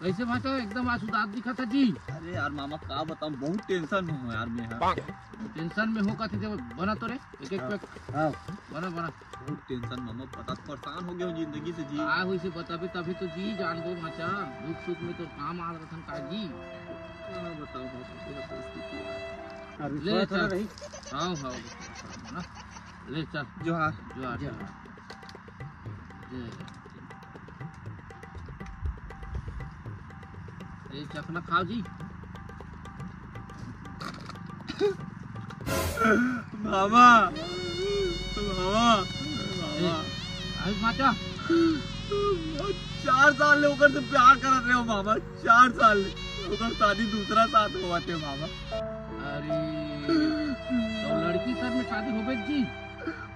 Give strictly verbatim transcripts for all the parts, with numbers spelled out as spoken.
कैसे भांचा, एकदम आज उदास दिखत हे जी। अरे यार मामा, का बताऊं, बहुत टेंशन में हूँ यार मैं। हाँ। टेंशन में हो का थे, बना तो रे, एक एक हाँ। पैक। हाँ। बना, बना। बहुत टेंशन मामा, बता, परेशान हो गया हूँ जिंदगी से जी। का होइसे बताबे तभी तो जी, जान दो भांचा, दुख सुख में तो काम आ रहा था का जी। का बताऊं भांचा, पूरा परिस्थिति यार। अभी ले थोड़ा, थोड़ा चल। रही। हाँ, हाँ, बस, बस, बस, ना। ले चल। जोहार। जोहार, जोहार। जोहार। जय। ये चखना खाओ जी। मामा, मामा, मामा। अभी भांचा। चार साल ले ओकर से प्यार करत रहे हो मामा, चार साल ले। ओकर शादी दूसरा साथ होवत हे मामा। अरे, तो लड़की सर में शादी होबे जी?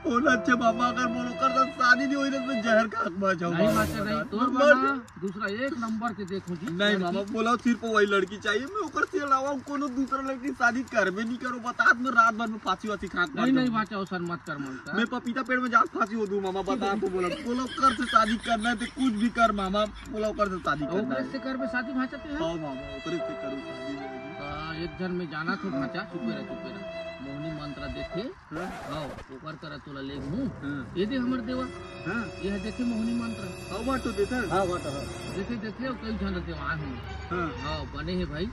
बोला, "अच्छा मामा, अगर मोर ओकर साथ शादी नहीं होई ना, तो मैं जहर खा के मर जाऊँ नहीं मामा।" मामा, नहीं, तो मर बना, दूसरा एक नंबर के देखो जी। नहीं मामा, बोला सिर्फ वही लड़की चाहिए, मैं ओकर से अलावा कोनो दूसरा लड़की शादी करबे नहीं करो। बता, मैं रात भर में फांसी वासी खा के मर नहीं, नहीं जाऊँ। बाचा, ओसन मत कर मन का। मैं पपीता पेड़ में जाके फांसी हो दूँ मामा, बता तो बोला, बोला ओकर से शादी करना है तो कुछ भी कर मामा, बोला ओकर से शादी तो करना ओकरे है। से करबे शादी भांचा ते है? हाँ मामा, ओकरे से करूँ शादी मैं। हाँ, एक जन में जाना थे भांचा, चुपे रह, चुपे रह। मोहनी मंत्र देखे, हाँ। हाँ, ओकर करा तोला ले घूम। हाँ। ये दे हमर देवा। हाँ। ये देखे मोहनी मंत्र। हाँ, बाटो देता है। हाँ, बाटो, हाँ। देखे, देखे, और कई झन देवा हूँ। हाँ। हाँ, बने है भाई।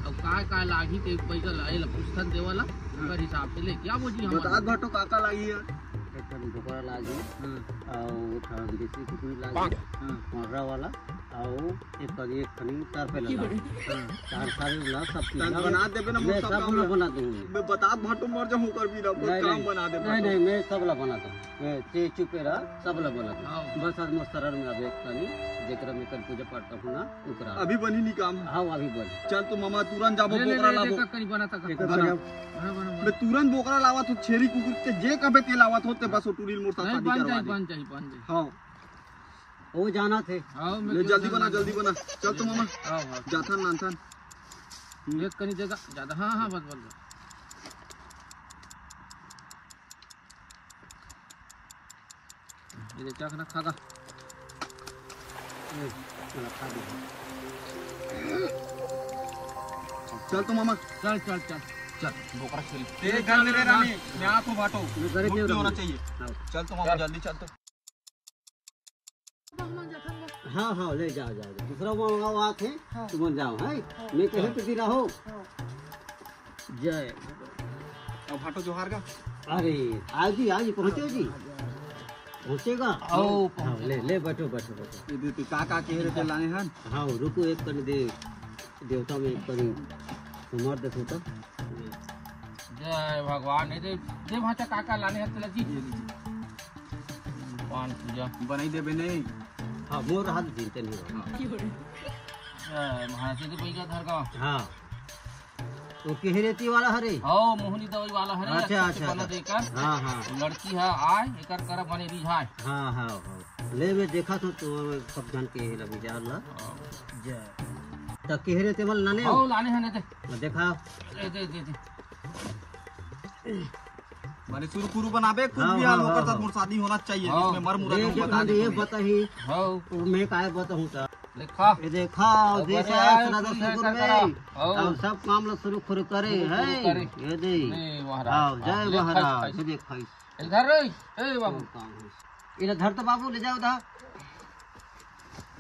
अब का, का लागी के पैसा ला, ये ला पुस्तक देवाला, हाँ। ओकर हिसाब से ले। क्या बोलती हम? बता बाटो, का, का लागी यार? एक ठन बोकरा लागी। हाँ। और एक ठन देसी कुकरी लागी। हाँ। मर्रा वाला। अउ एक करी एक खनी तार पे लगा। हाँ। तार सारे ला सब चीज तन ला बना देबे ना, मैं मोर सब सब काम ला ला। बना दूंगी। मैं बता भाटो मर जाऊं कर भी ना, कोई नहीं, काम नहीं। बना देबे नहीं, भाटो। नहीं, मैं सब ला बना दूं। मैं ते चुपे रहा, सब ला बना दूं। हाँ। बस आज मोर शरण में अब एक कनी, जेकरा में कल पूजा पाठ का होना, ओकरा। अभी बनी नहीं काम। हाँ, अभी बनी। चल तो मामा तुरंत जाबो, ले, ले, बोकरा ले, ले, लाबो। एक करी बना तक। एक बना। करी। बना, बना, बना। मैं तुरंत बोकरा लावा तो छेरी कुकुर के जे कबे ते लावा तो ते बस ओ टूरी मोर साथ नहीं, शादी बन करवा जाई, दे। बन जाई, बन जाई। हाँ। वो जाना थे। हाँ, मैं ले, क्यों जल्दी जाना बना, है? जल्दी बना। चल तो मामा। हाँ, हाँ। जाथन नानथन। हम्म। एक कनी जगह ज्यादा। हाँ, हाँ, बस, बस, बस। ये देख, क्या खाना खागा? ये, खाना खा दे। चल तो मामा। चल, चल, चल। चल, बोकरा खेल। तेरे घर में रह, रानी, मैं आंखों भाटो। मैं घर के मुक्ति होना चाहिए। हाँ। चल तो मामा, चल। जल्दी चल तो। हाँ, हाँ, ले जाओ, जाओ, जाओ। दूसरा वो मंगाओ, आत है, हाँ। तुम जाओ, है? हाँ। मैं कहे हाँ। तो गिरा हो। हाँ। जय। अब हटो जोहार का। अरे, आज ही, आज ही पहुँचो जी। पहुँचेगा? आओ, हाँ, पहुँचो। ले, ले, बैठो, बैठो, बैठो। ये दे, तू का, का कह रहे थे लाने हन? हाँ, रुको, एक कर दे। देवता में एक करी उमर देखो तो। जय भगवान, ये दे, दे भांचा काका लाने हत तेला जी। पान पूजा। बनाई देबे नहीं। हाँ, मोर हाथ जीते नहीं रहो। हाँ। जय महाराज जी, तो पैसा धर का। हाँ। वो केहरेती वाला हरे। हाँ, मोहनी दवाई वाला हरे, अच्छा, अच्छा, अच्छा, अच्छा। बना देकर। हाँ, हाँ। लड़की है, आए, एकर कर बने रिझाए। हाँ, हाँ, हाँ। ले, मैं देखा तो, तो सब जन के हे ला विचार ला। हाँ। जय। त केहरे ते मन लाने हो? हाँ, लाने हैं, दे। देखा। दे, दे, दे, दे। माने सुरु कुरु बनाबे, कुछ हाँ, भी हाल हाँ, होकर हाँ, साथ हाँ। मोर शादी होना चाहिए, हाँ। जिसमें मर मुरा देख, के देख, बता दे ये कोई। बताही। हाँ। मैं काय बताहूँ त? देखा। ये देखा, अब जैसे बने आए, आए, सुना तो तू सुकुन ये में। करा। हाँ। अब सब काम ला सुरु खुरु करे, सुरु खुरु है। करे। ये दे। नहीं, महाराज। हाँ, जय हाँ, ले महाराज, खाई, खाई। ये देख खाई। इधर रे, ए बाबू। काम है। इला धर तो बाबू, ले जाओ उधर।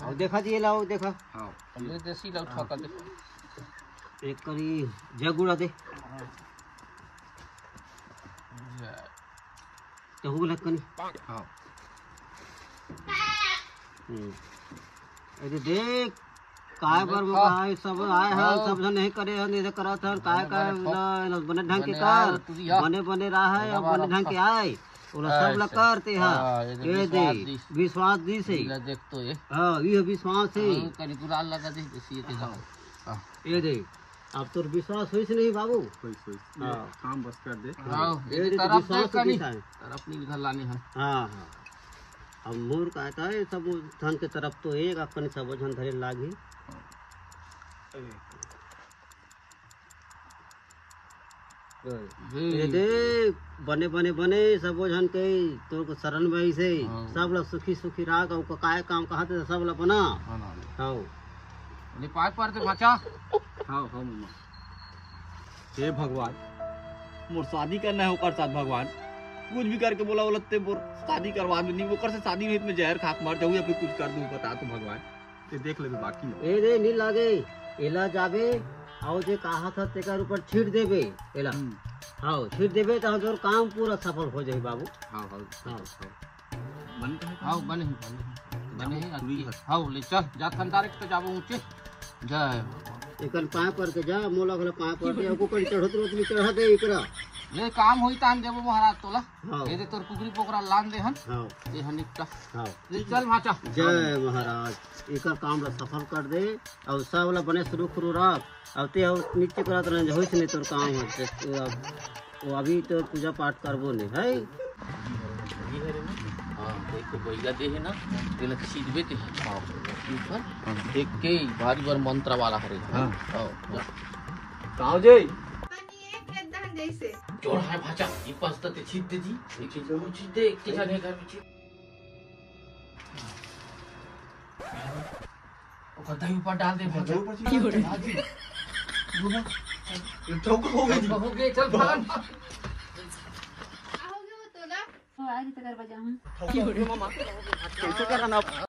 और देखा जी, ये लाओ, देखा। हाँ। ये देसी लाओ, उठा कर दे। एक करी जग उड़ा दे। हाँ। जय। तो हो लग कनी। हाँ। हम्म। अरे देख, काय बर देखा। मगाए, सब आए हैं, हाँ। सब झन नहीं करे हैं, नहीं करत हैं, काय अरे काय बने ना, ना बने ढंग के बने कर, आओ, तू भी आ। बने बने रहा है, बने और बने बने ढंग के रहा। आए। ओला सब ला अच्छा। करते हैं। हाँ, ये तो ये विश्वास दे, दिस। विश्वास दिस है। ये देख तो ये। हाँ, ये विश्वास है। हाँ, कनी गुलाल लगा दे, जैसे ये देखा। हाँ। हाँ। ये दे, अब तोर विश्वास होइस नहीं बाबू? होइस, होइस। ये हाँ। काम बस कर दे। हाँ, ये ये तो तरफ विश्वास देख कनी। दिस है। तरफ नहीं उधर लाने हैं। हाँ, हाँ। अब मोर का कहता है, सब झन के तरफ तो एक, अपन सब झन धरे लागी। हाँ। हम्म। ये दे, बने, बने, बने, सबो झन के, तोर को शरण भाई से, हाँ। सब ला सुखी, सुखी राख, अउ का-, काय काम कहा थे, सब ला बना। बना ले। हाँ। ले पाए पर दे भाचा। हाँ, हाँ, मम्मा। हे भगवान, मोर शादी करना है ओकर साथ भगवान। कुछ भी करके बोला, बोला ते मोर शादी करवा दे, नहीं ओकर से शादी नहीं तो मैं जहर खा के मर जाऊँ या फिर कुछ कर दूँ, बता तो भगवान। ते देख लेबे बाकी है। ए रे, नी लागे, एला जाबे, अउ जे कहा था तेकर ऊपर छीट देबे, एला। हम्म। हाँ, छीट देबे तो तोर काम पूरा सफल हो जाही बाबू। हाँ, हाँ, हाँ। हाँ। बने तो है। हाँ, बने ही, बने ही। बने ही, जाबो, पूरी अच्छी। घर। हाँ, ले चल, जा थन direct तो जाबो ऊंचे। जय। एकन पाए पर के जा, मोला घला पाए पर के, एको कन चढ़त रोत में चढ़ा दे एकरा। ले काम होई तान देबो महाराज तोला। हाँ। ये दे तोर कुकरी पोकरा लान दे हन। हाँ। ये हन एकटा। हाँ। ले चल भाचा। जय महाराज, एकर काम ला सफल कर दे, अउ सब ला बने सुरु खुरु रख। अब ते अउ नीचे करत रह, होइस नहीं तोर काम है। वो अभी तो पूजा पाठ करबो नहीं है। हाँ, देख तो बैला दे है ना, तेला छीटबे ते हाँ, ऊपर। हाँ। देख के भारी बार मंत्र वाला हरे। हाँ। हाँ, जा। गाँव जाई। पानी एक रद्दा जैसे। जोर है भाचा, ये पास तक छीट दे जी। एक चीज छीट दे, एक के जाने घर में छीट। ओकर दही ऊपर डाल दे, भाचा। दही ऊपर डाल दे। हाँ जी। ये चौका हो गई जी। हो गए, चल, भाग। का हो गया वो तोला? ओ, आज तकर बजा हूँ। कैसे करना?